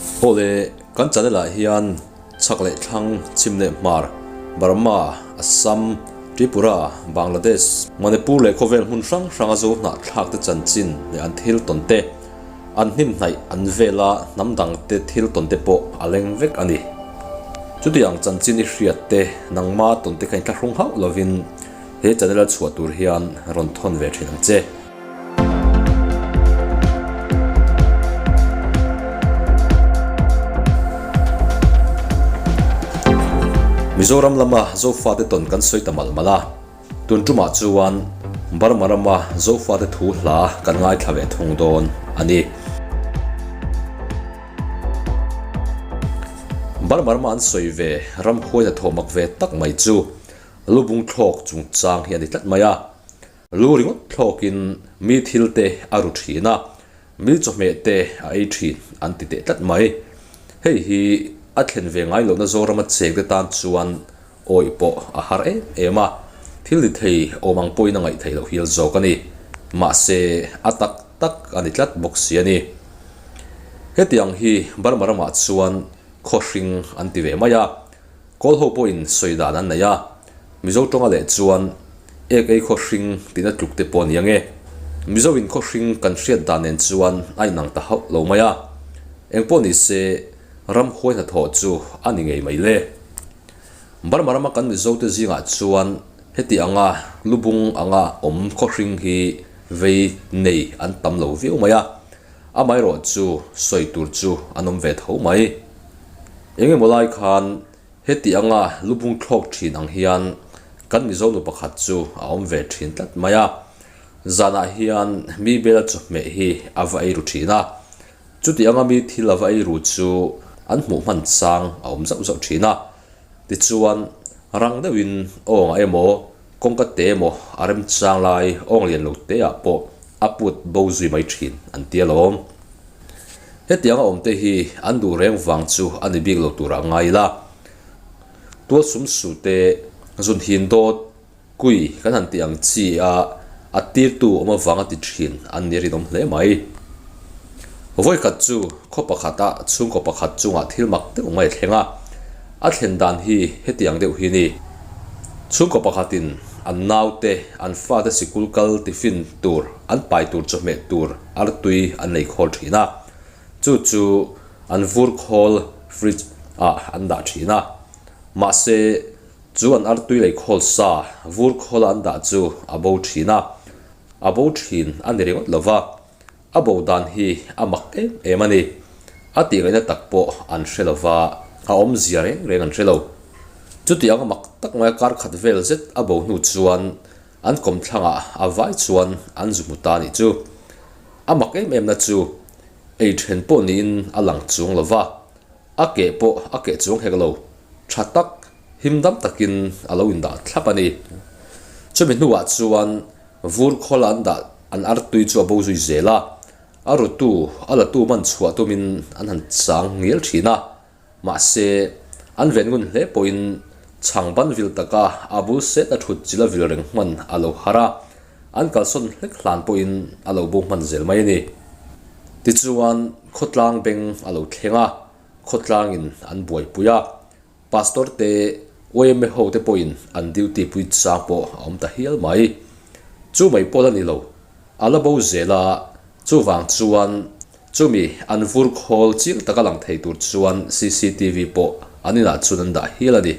Awle, kan channel ah hian chhak leh thlang, chhim leh hmar, Burma, Assam, Tripura, Bangladesh, Manipur leh khawvel hmun hrang hranga zo hnahthlak te chanchin leh an thil tawn te, an hnim hnaih an vela hnam dang te thil tawn te pawh a leng vek a ni. Chutiang chanchin i hriat te nangma tawn te kha inthlahrung hauh lovin he channel a chhuah tur hian rawn thawn ve thin ang che. Mizoram lama Zofate tawn kan sawi ta malh malh a, tun tumah chuan Burma rama Zofate thu hla kan ngaithla ve thung dawn a ni. Burma rama an sawi ve ramhuai hnathawh mak ve tak mai chu lubung thlawk chungchang hi a ni tlat mai a. Lu ringawt thlawkin mi thil te a ru thin a, mi chawhmeh te a ei thin an ti teh tlat mai. Hei hi a thlen ve ngai lohna Zorama cheng te tan chuan awih pawh a har em em a, thil ni thei awm ang pawhin a ngaih theih loh hial zawk a ni. Mahse, a tak tak a ni tlat bawk si a ni. Hetiang hi Burma ramah chuan khawhring an ti ve mai a, Kawl ho pawhin sawi dan an nei a, Mizo tawnga leh chuan ek ei khaw hring tina tluk te pawh a ni ange. Mizo in khaw hring kan hriat dan nen chuan a inang ta hauh lo mai a, engpawh ni se ramhuai hnathawh chu a ni ngei mai le. Burma rama kan Mizo te zingah chuan heti anga lubung anga awm khaw hring hi vei nei an tam lo viau mai a, amaherawh chu sawi tur chu an awm ve tho mai. Engemaw lai khan heti anga lubung thlawk thin ang hian kan Mizo nu pakhat chu a awm ve thin tlat mai a. Zanah hian mi bela chawhmeh hi a va ei ru thin a. Chuti anga mi thil a va ei ru chu an hmuh hman chang a awm zauh zauh thin a. Tichuan, rang deuhin awngah emaw, kawngka te emaw a remchang lai awng lian lo te ah pawh a put bo zui mai thin an ti alawm. Hetianga awmte hi an duh reng vang chu a ni bik lo turah ngai ila. Tual sum su te zun hin dawt kui kan han tih ang chi a a tirtu awm avanga ti thin an ni rinawm hle mai. Vawikhat chu khaw pakhata chhungkaw pakhat chungah thil mak deuh mai a thleng a, a thlen dan hi hetiang deuh hi ni. Chhungkaw pakhatin an naute an fate sikul kal tiffin tur an pai tur chawhmeh tur artui an nei khawl thin a, chu chu an vur khawl, fridge, ah an dah thin a. Mahse, chu an artui lei khawl sa, vur khawla an dah chu a bo thin a, a bo thin a ni ringawt lo va, a bo dan hi a mak em em a ni. A tih ngaihna tak pawh an hre lo va, a awmzia reng reng an hre lo. Chutiang a mak tak maia kar khat vel zet a bo hnu chuan An kawmthlangah a vai chuan an zu hmu ta nih chu. A mak em em na chu ei then pawh niin a lang chuang lo va, a keh pawh a keh chuang hek lo, tha tak, him dam takin a lo indah thlap a ni. Chumi hnuah chuan vur khawla an dah an artui chu a bo zui zel a, a rutu a latu man chhuah tumin an han chang ngial thin a. Mahse, an ven ngun hle pawhin chhang ban vil taka a bul set a thut chil a vil reng hman a lo har a, an kalsawn hlek hlan pawhin a lo bo hman zel mai a ni. Tichuan, khawtlang beng a lo thleng a, khawtlangin an buaipui a, Pastor te, yma ho te pawhin an duty pui chang pawh a awm ta hial mai. Chu mai pawh la ni lo, a la bo zel a, chuvang chuan Chumi an vur khawl chiang taka lang thei tur chuan cctv pawh an inah chuan an dah hial a ni.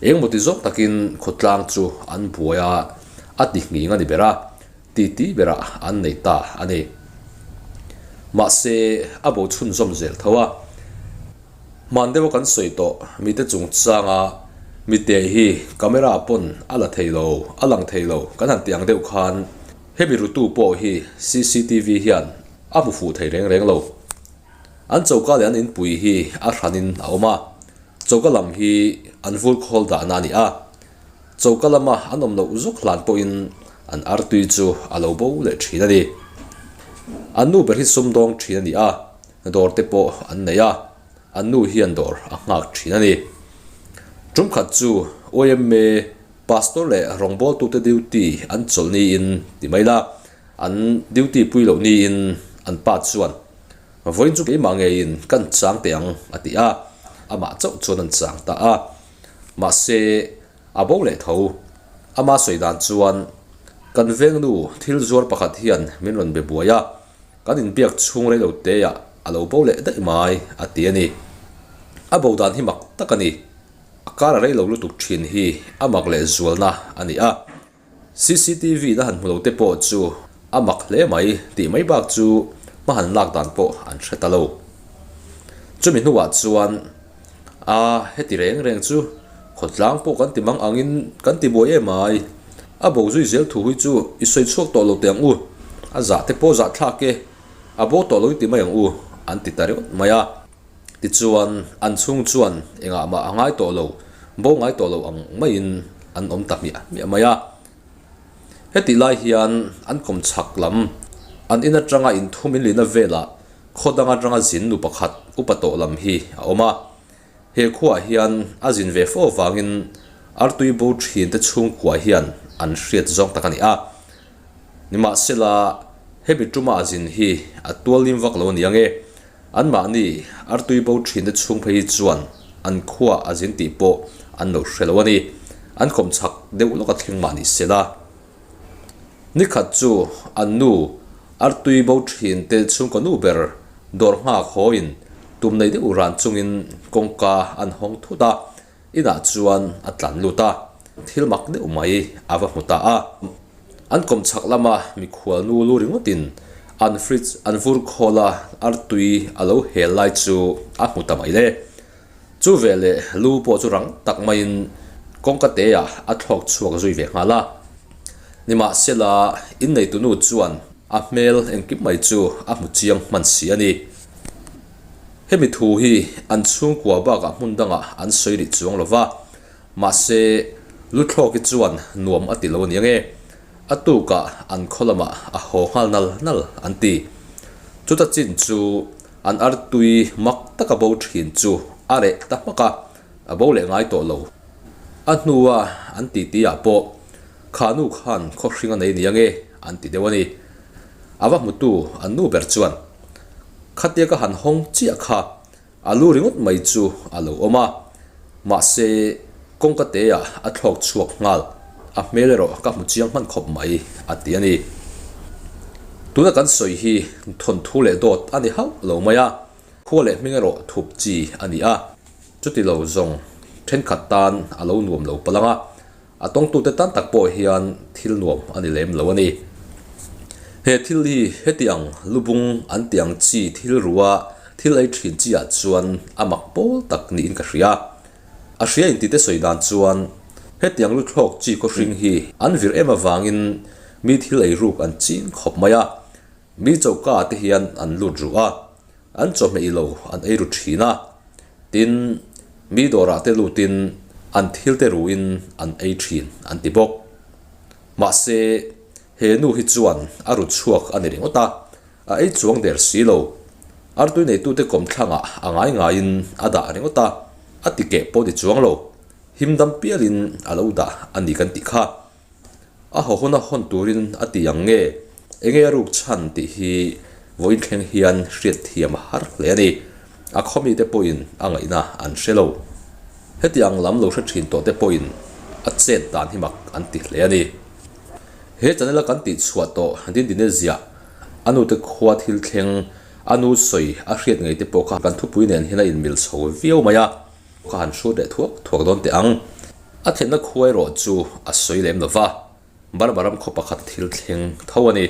Engemaw ti zawk takin khawtlang chu an buai a, a ti nghing a ni ber a, titi berah an nei ta a ni. Mahse, a bo chhunzawm zel tho a. Hman deuha kan sawi tawh mite chungchanga mite hi camera pawn a la thei lo, a lang thei lo kan han tih ang deuh khan, Hemi rutu pawh hi cctv hian a hmu fuh thei reng reng lo. An choka leh an inpui hi a hranin a awm a, choka lam hi an vur khawl dahna a ni a. Choka lama an awm loh zuk hlan pawhin an artui chu a lo bo leh thin a ni. An nu ber hi sumdawng thin a ni a, dawr te pawh an nei a, an nu hian dawr a nghak thin a ni. Tumkhat chu yma Pastor leh rawngbawltute duty an chawlh niin ti mai la, an duty pui loh niin an pa chuan Vawiin chu keimah ngeiin kan chang teh ang, a ti a. Amah chauh chuan an chang ta a. Mahse, a bo leh tho. Ama sawi dan chuan, Kan vengnu thil zuar pakhat hian min rawn be buai a, kan inbiak chhung rei lo teah a lo bo leh daih mai, a ti a ni. A bo dan hi mak tak a ni. A kar a rei lo lutuk thin hi a mak leh zualna a ni a. Cctv na han hmu lo te pawh chu a mak hle mai tih mai bak chu hma han lak dan pawh an hre ta lo. Chumi hnuah chuan a heti reng reng chu khawtlang pawh kan ti mang angin kan ti buai em ai. A bo zui zel thu hi chu i sawi chhuak tawh lo teh ang u, a zah te pawh zah thlak e, a bo tawh lo i ti mai ang u an ti ta ringawt mai a. Tichuan, an chhung chuan engah mah a ngai tawh lo, bo ngai tawh lo ang maiin an awm ta hmiah hmiah mai a. Hetih lai hian an kawm chhak lam, an in atanga inthum inlihna velah khaw dang atanga zin nu pakhat upa tawh lam hi a awm a. He khuaah hian a zin ve fo avangin artui bo thinte chhungkua hian an hriat zawng tak a ni a. Nimahsela, hemi tuma a zin hi a tuallim vak lo a ni ang e. Anmahni artui bo thinte chhung phei hi chuan an khua a zin tih pawh an lo hre lo a ni. An kawm chak deuh lawk a thleng mah ni se la. Nikhat chu an nu artui bo thinte chhungkaw nu ber dawr nghak hawiin tum nei deuh ran chungin kawngka an hawng thut a, inah chuan a tlan lut a, thil mak deuh mai a va hmu ta a. An kawm chhak lama mikhual nu lu ringawtin an fridge an vur khawl a, artui a lo hel lai chu a hmu ta mai le. Chu veleh lu pawh chu rang tak maiin kawngka teah a thlawk chhuak zui ve nghal a. Nimahsela, inneitunu chuan a hmel engkim mai chu a hmu chiang hman si a ni. Hemi thu hi an chhungkua bakah hmun dangah an sawi rih chuang lo va, mahse Luthlawki chuan nuam a ti lo aniang e, a tukah an khaw lamah a haw nghal nal nal an ti. Chuta chin chu an artui mak taka bo thin chu a reh ta hmak a, a bo leh ngai tawh lo. A hnua an titi ah pawh kha nu khan khaw hring a nei aniang e an ti deuh a ni. A va hmutu an nu ber chuan Khatia ka han hawng chiah kha a lu ringawt mai chu a lo awm a, mahse kawngka teah a thlawk chhuak nghal, a hmel erawh ka hmu chiang hman khawp mai a ti a ni. Tuna kan sawi hi thawnthu leh dawt a ni hauh lo mai a, khua leh hming erawh thup chi a ni a, chuti lo zawng thenkhat tan a lo nuam lo palang a, A tawngtute tan tak pawh hian thil nuam a ni lem lo a ni. He thil hi heti ang lubung an ti ang chi thil rua thil ei thin chi ah chuan a mak pawl tak niin ka hria. A hria intite sawi dan chuan heti ang luthlawk chi khawhring hi an vir em avangin mi thil ei ruk an ching khawp mai a, mi choka ah te hian an lut ruh a, an chawhmeh i lo an ei ru thin a. Tin, mi dawrah te lutin an thil te ruin an ei thin an ti bawk. Mahse, he nu hi chuan a ru chhuak a ni ringawt a, a ei chuang der si lo. Artui neitute kawmthlangah a ngai ngaiin a dah ringawt a, a ti keh pawh ni chuang lo. Himdam pialin a lo dah a ni kan tih kha. A haw huna hawn turin a ti ang nge? Enge a ruk chhan tih hi vawiin thleng hian hriat thiam a har hle a ni. A khawmite pawhin a ngaihna an hre lo. Heti ang lam lo hre thin tawhte pawhin a chet dan hi mak an ti hle a ni. He channel a kan tih chhuah tawh Dindine ziah a nute khua thil thleng a nu sawi a hriat ngei te pawh kha kan thupui nen hian a inmil chho viau mai a. Ka han hrut leh thuak thuak dawn teh ang. A thlenna khua erawh chu a sawi lem lo va, Burma ram khaw pakhat thil thleng tho a ni.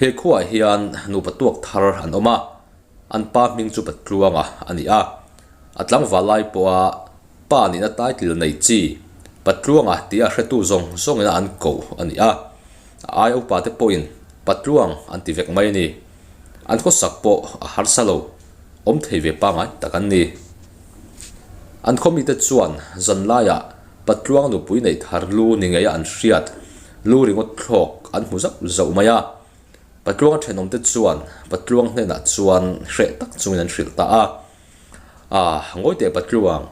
He khuaah hian nupa tuak thar an awm a, an pa hming chu Patluanga a ni a. A tlangval lai pawha pa nihna title nei chi Patluanga tia hretu zawng zawngina an koh a ni a. A aia upate pawhin Patluang an ti vek mai a ni. An khawsak pawh a harsa lo. Awm thei ve pangai tak an ni. An khawmite chuan zanlaiah Patluang nupui neih thar lu ni ngeia an hriat lu ringawt thlawk an hmu zauh zauh mai a. Patluanga thenawmte chuan Patluang hnenah chuan hreh tak chungin an hrilh ta a. A, ngawi teh Patluang,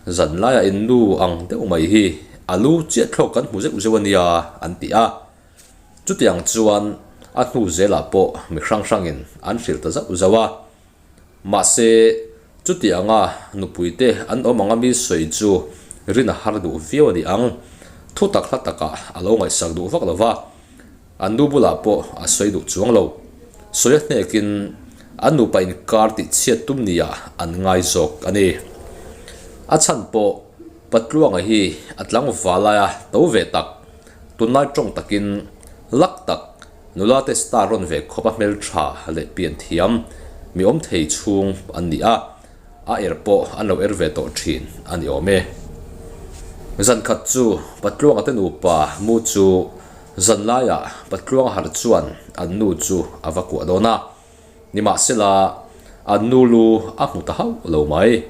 zanlaiah in nu ang deuh mai hi a lu chiah thlawk kan hmu zeuh zeuh a nia, an ti a. Chutiang chuan. A hnu zelah pawh mi hrang hrangin an hrilh ta zauh zauh a. Mahse, chuti anga nupuite an awm anga mi sawi chu rin a har duh viau a ni ang. Thu tak hla takah a lo ngaihsak duh vak lo va, an nu bulah pawh a sawi duh chuang lo. Sawi a hnekin an nupa inkar tih chhiat tum niah an ngai zawk a ni. A chhan pawh Patluanga hi a tlangval laia to ve tak, tunlai tawng takin lak tak nula te star rawn ve khawp a hmeltha leh pian thiam mi awm thei chhung an ni a, a er pawh an lo er ve tawh thin a ni awm e. Zan khat chu Patluanga te nupa mu chu zan laiah Patluanga har chuan an nu chu a va kuah dawn a, nimahsela an nu lu a hmu ta hauh lo mai.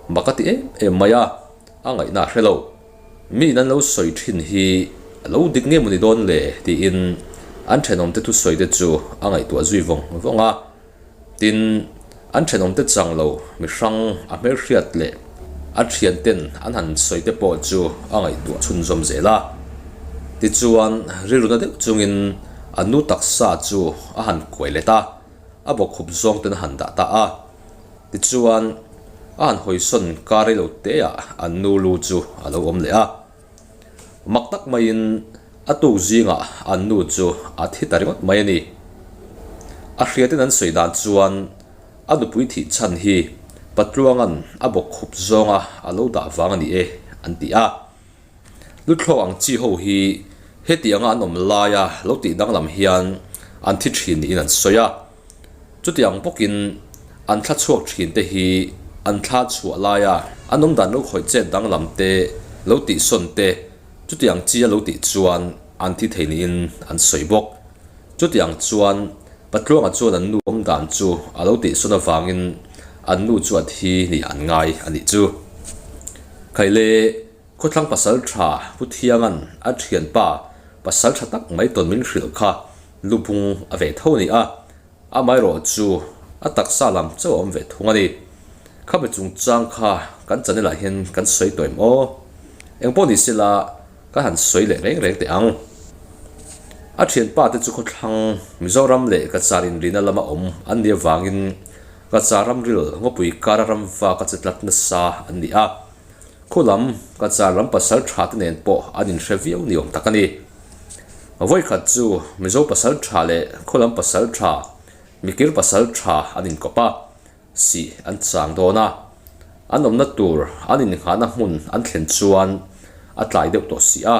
Mak a ti em em mai a, a ngaihna a hre lo. Miin an lo sawi thin hi a lo dik nge maw ni dawn le tiin an thenawmte thusawi te chu a ngaihtuah zui vawng vawng a. Tin, an thenawmte chang lo mi hrang a hmelhriat leh a thianten an han sawi te pawh chu a ngaihtuah chhunzawm zel a. Tichuan, rilruna deuh chungin an nu taksa chu a han kuai let a, a bawkkhup zawng ten a han dah ta a. Tichuan, a han hawisawn kar rei lo teah an nu lu chu a lo awm leh a. Mak tak maiin a tuk zingah an nu chu a thi ta ringawt mai a ni. A hriatin an sawi dan chuan a nupui thih chhan hi Patluanga'n a bawkkhup zawnga a lo dah vang a ni e an ti a. Luthlawk ang chi ho hi heti anga an awm laia lo tih danglam hian an thi thin niin an sawi a. Chuti ang bawkin an thla chhuak thin te hi an thla chhuah laia an awm dan lo khawih chet danglam te, lo tihsawn te, chuti ang chi a lo tih chuan an thi thei niin an sawi bawk. Chuti ang chuan Patluanga chuan an nu awm dan chu a lo tihsawn avangin an nu chu a thi ni an ngai a nih chu. Khaile Khawthlang pasal tha Pu Thianga'n a thianpa pasal tha tak mai tawn min hrilh kha lubung a ve tho a ni a, amaherawh chu a taksa lam chauh a awm ve thung a ni. Khami chungchang kha kan channel ah hian kan sawi tawh em aw? Engpawh ni sela ka han sawi leh reng reng teh ang. A thianpa te chu khawthlang Mizoram leh Cachar inrina lama awm an nih avangin Cachar ramril ngawpui kara ramva ka che tlat nasa an ni a. Khulam, Cachar lam pasal tha te nen pawh an inhre viau ni awm tak a ni. Vawikhat chu Mizo pasal tha leh Khulam pasal tha, Mikir pasal tha an inkawp a, sih an chang dawn a. An awmna tur an innghahna hmun an thlen chuan a tlai deuh tawh si a.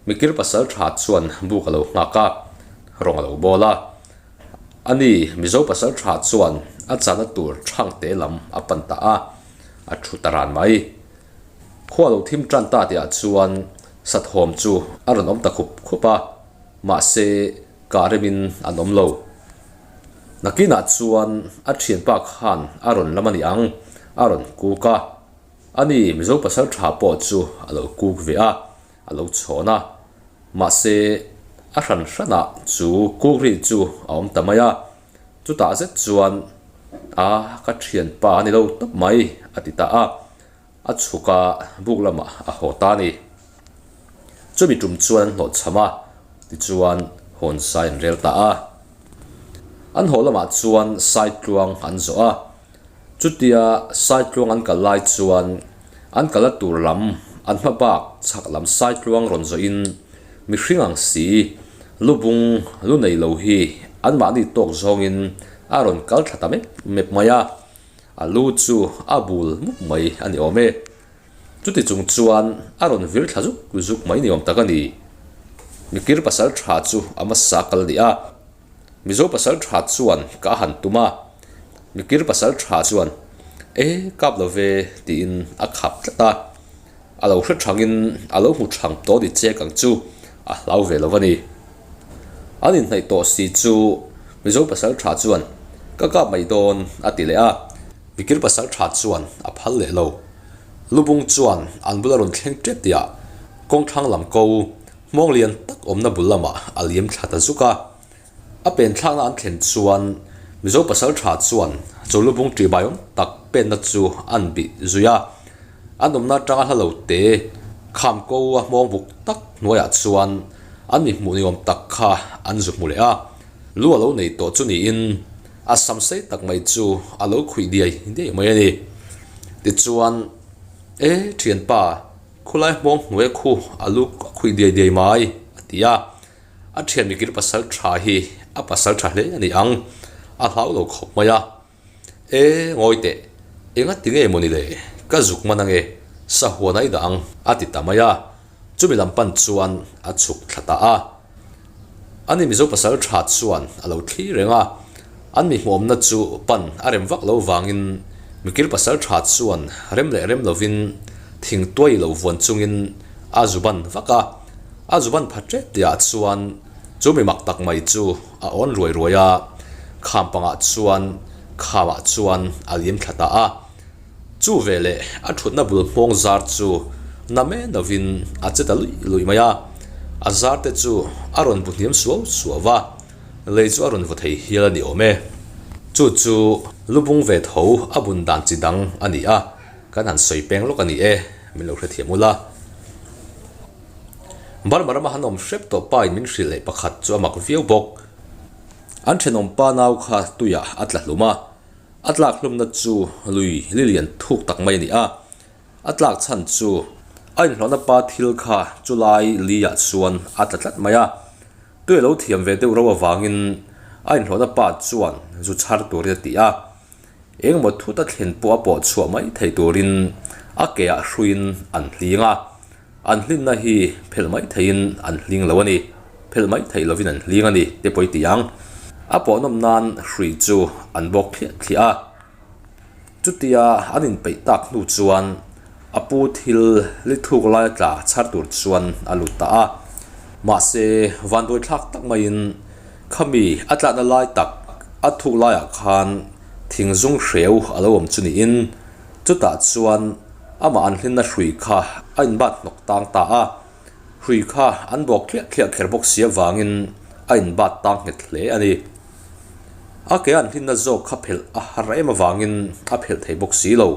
Mikir pasal tha chuan buk a lo nghak a, rawng a lo bawl a. Ani, Mizo pasal tha chuan a chahna tur Thangte lam a pan ta a. A thu ta ran mai. Khua lo thim tan ta tihah chuan sathawm chu a rawn awm ta khup khup a, mahse kah remin an awm lo. Nakinah chuan a thianpa khan a rawn lam a ni ang, a rawn kuk a. Ani Mizo pasal tha pawh chu a lo kuk ve a, a lo chhawn a. Mahse a hran hranah chu kuk ri chu a awm ta mai a. Chutah zet chuan, A, ka thianpa a ni lo tawp mai, a ti ta a. A chhuk a, buk lamah a haw ta a ni. Chumi tum chuan an hlawhchham a, tichuan hawn sai an rel ta a. An haw lamah chuan Saitluang an zawh a. Chutia Saitluang an kal lai chuan an kal a tur lam an hma bak chhak lam Saitluang rawn zawhin mihring ang si lubung lu nei lo hi anmahni tawk zawngin a rawn kal thla ta mep mep mai a, a lu chu a bul mup mai a ni awm e. Chuti chung chuan a rawn vir thla zuk zuk mai ni awm tak a ni. Mikir pasal tha chu a hmasa kal ni a. Mizo pasal tha chuan ka a han tum a, mikir pasal tha chuan E kap lo ve tiin a khap tlat a, a lo hre thangin a lo hmu thang tawh ni chek ang chu a hlau ve lo a ni. An inhnaih tawh si chu Mizo pasal tha chuan Ka kap mai dawn a ti leh a, mikir pasal tha chuan a phal leh lo. Lubung chuan an bula rawn thleng tep tihah kawngthlang lam ko Hmawng lian tak awmna bul lamah a liam thla ta zuk a. A pen thlakna an thlen chuan Mizo pasal tha chuan Chawlubung ṭihbai awm tak penna chu an bih zui a. An awmna atanga hla lo te kham ko a hmawng buk tak hnuaiah chuan an mi hmuh ni awm tak kha an zu hmu leh a. Lu a lo nei tawh chu niin a sam sei tak mai chu a lo khuih diai diai mai a ni. Tichuan, E thianpa, khulai hmawng hnuai khu a lu a khuih diai diai mai, a ti a. A thian mikir pasal tha hi a pasal tha hle a ni ang, a hlau lo khawp mai a. E, ngawi teh, enga ti nge mawni le, ka zuk man ange, sahuan a i dah ang, a ti ta mai a. Chumi lam pan chuan a chhuk thla ta a. Ani Mizo pasal tha chuan a lo thli reng a, an mi hmuhawmna chu pan a rem vak lo vangin mikir pasal tha chuan rem leh rem lovin thing tuai lo vuan chungin a zu ban vak a. A zu ban pha tep tihah chuan chu mi mak tak mai chu a awn ruai ruai a, kham pangah chuan khamah chuan a lim thla ta a. Chu veleh a thutna bul hmawng zar chu na mai lovin a che ta luih luih mai a, a zar te chu a rawn bu hniam suau suau va, lei chu a rawn vaw thei hial a ni awm e. Chu chu lubung ve tho a bun dan chi dang a ni a, kan han sawi peng lawk a ni e, min lo hrethiam ula. Burma rama han awm hrep tawh pa in min hrilh leh pakhat chu a mak viau bawk. An thenawm pa nau kha tuiah a tla hlum a, A tlak hlumna chu lui li lian thuk tak mai a ni a, a tlak chhan chu a inhlawhna pa thil kha chu lai li ah chuan a tla tlat mai a. Tui a lo thiam ve deuh ro avangin a inhlawhna pa chuan zu chhar turin a ti a, engemaw thut a thlen pawh a pawh chhuah mai thei turin a ke ah hruiin an hling a. An hlinna hi phelh mai theihin an hling lo a ni. Phelh mai theih lovin an hling a ni te pawh i ti ang. A pawhnawm nan hrui chu an bawk thliah thliah a. Chutia an inpeih tak hnu chuan a pu thil li thuk laia tla chhar tur chuan a lut ta a. Mahse, vanduai thlak tak maiin khami a tlatna lai tak a thuk laiah khan thing zung hreu a lo awm chu niin Chutah chuan amah an hlinna hrui kha a inbat hnawk tang ta a, hrui kha an bawk thliah thliah kher bawk si avangin a inbat tang nghet hle a ni. A ke an hlinna zawk kha phelh a har em avangin a phelh thei bawk si lo,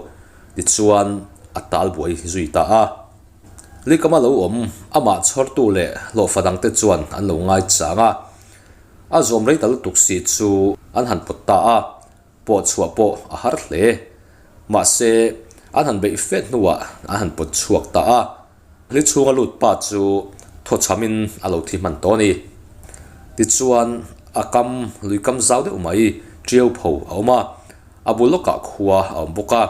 tichuan a tal buai zui ta a. Likama lo awm amah chhawrtu leh hlawhfa dangte chuan an lo ngaichang a, a zawm rei ta lutuk si chu an han pawt ta a. Pawh chhuah pawh a har hle. Mahse, an han beih fet hnuah an han pawt chhuak ta a. Hli chhunga lut pa chu thawchhamin a lo thi hman tawh a ni. Tichuan, a kam, lui kam zau deuh mai, ṭiau pho a awm a, a bul lawkah khua a awm bawk a.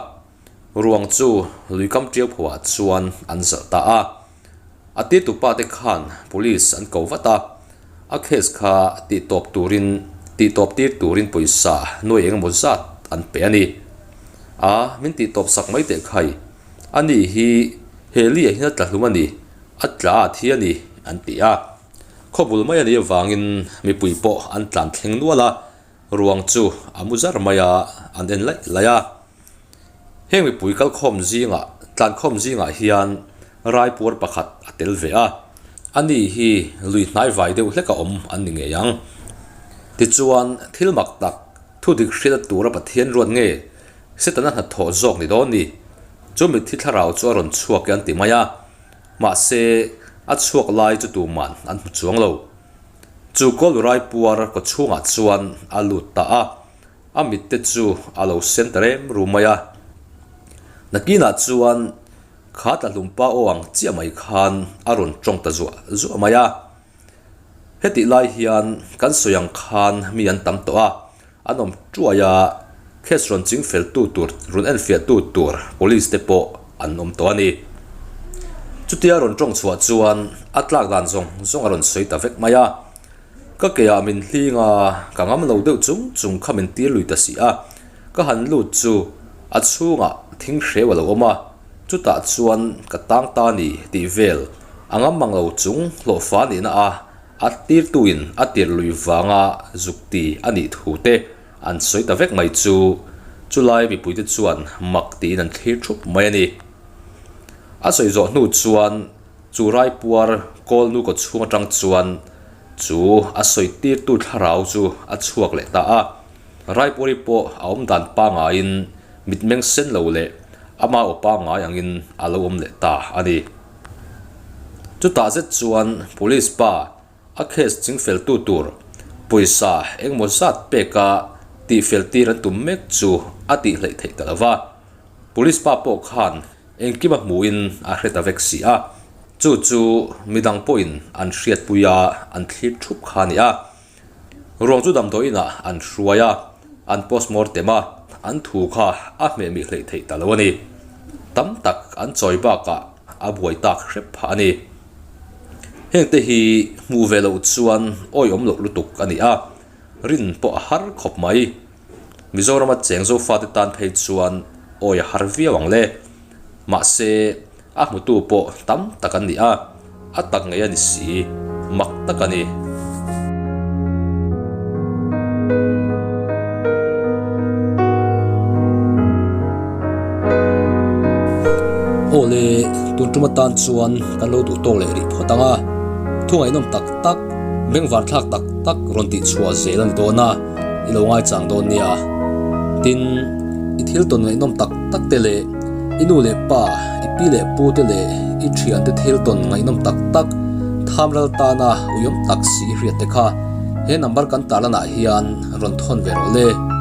Ruang chu lui kam ṭiau phoah chuan an zalh ta a. A tirtu pa te khan police an ko vat a, a case kha tih tawp turin tih tawp tir turin pawisa nuai eng emaw zat an pe a ni. A, min tih tawp sak mai teh khai, a ni hi he li ah hian a tla hlum a ni, a tla a thi a ni an ti a. Khawbul mai a nih avangin mipui pawh an tlan thleng nual a, ruang chu a mu zar mai a, an en laih laih a. Heng mipui kalkhawm zingah, tlankhawm zingah hian raipuar pakhat a tel ve a, ani hi lui hnai vai deuh hlek a awm an ni ngei ang. Tichuan, thil mak tak, thu dik hriat tura Pathian ruat nge Setana hnathawh zawk ni dawn ni? Chu mitthi thlarau chu a rawn chhuak e an ti mai a, mahse, a chhuak lai chu tuman an hmu chuang lo. Chu kawl raipuar kawchhungah chuan a lut ta a. A mit te chu a lo sen ta rem rum mai a. Nakinah chuan kha tlahlum pa aw ang chiah mai khan a rawn tawng ta zuah zuah mai a. Hetih lai hian kan sawi ang khan mi an tam tawh a, an awm tuai a, case rawn ching fel tu tur, rawn enfiah tu tur police te pawh an awm tawh a ni. Chutia rawn tawng chhuah chuan a tlak dan zawng zawng a rawn sawi ta vek mai a. Ka ke ah min hling a, ka ngam lo deuh chung chung kha min tir lui ta si a, ka han lut chu a chhungah thing hreu a lo awm a, chutah chuan ka tang ta ni tih vel a ngam mang lo chung hlawhfa nihna a a tirtuin a tir lui vanga zuk ti a nih thu te an sawi ta vek mai chu chulai mipuite chuan mak tiin an thlir thup mai a ni. A sawi zawh hnu chuan. Chu raipuar kawl nu kaw chhung atang chuan chu a sawi tirtu thlarau chu a chhuak leh ta a. Raipuari pawh a awm dan pangaiin mitmeng sen lo leh ama aw pangai angin a lo awm leh ta a ni. Chutah zet chuan police pa a case chingfeltu tur. Pawisa engmaw zat peka tihfel tir an tum mek chu a tih hleih theih ta lo va. Police pa pawh khan engkim a hmuhin a hre ta vek si a, chu chu midang pawhin an hriatpui a, an thlir thup kha a ni a. Ruang chu damdawi inah an hruai a, an postmortem a, an thu kha a hmehmih hleih theih ta lo a ni. Tam tak an chawi bakah a buai tak hrep phah a ni. Hengte hi hmuh ve loh chuan awihawm loh lutuk a ni a, rin pawh a har khawp mai. Mizorama cheng Zofate tan phei chuan awi a har viau ang le. Mahse, a hmutu pawh tam tak an ni a, a tak ngei a ni si, mak tak a ni. Aw le, tun tum atan chuan kan lo duh tawk leh rih phawt ang a, thu ngaihnawm tak tak, bengvarthlak tak tak rawn tihchhuah zel a ni dawn a. I lo ngaichang dawn nia. Tin, i thil tawn ngaihnawm tak tak te leh i nu leh pa, i pi leh pu te leh i thian te thil tawn ngaihnawm tak tak tham ral tana uiawm tak si i hriat te kha he number kan tarlanah hian rawn thawn ve rawh le.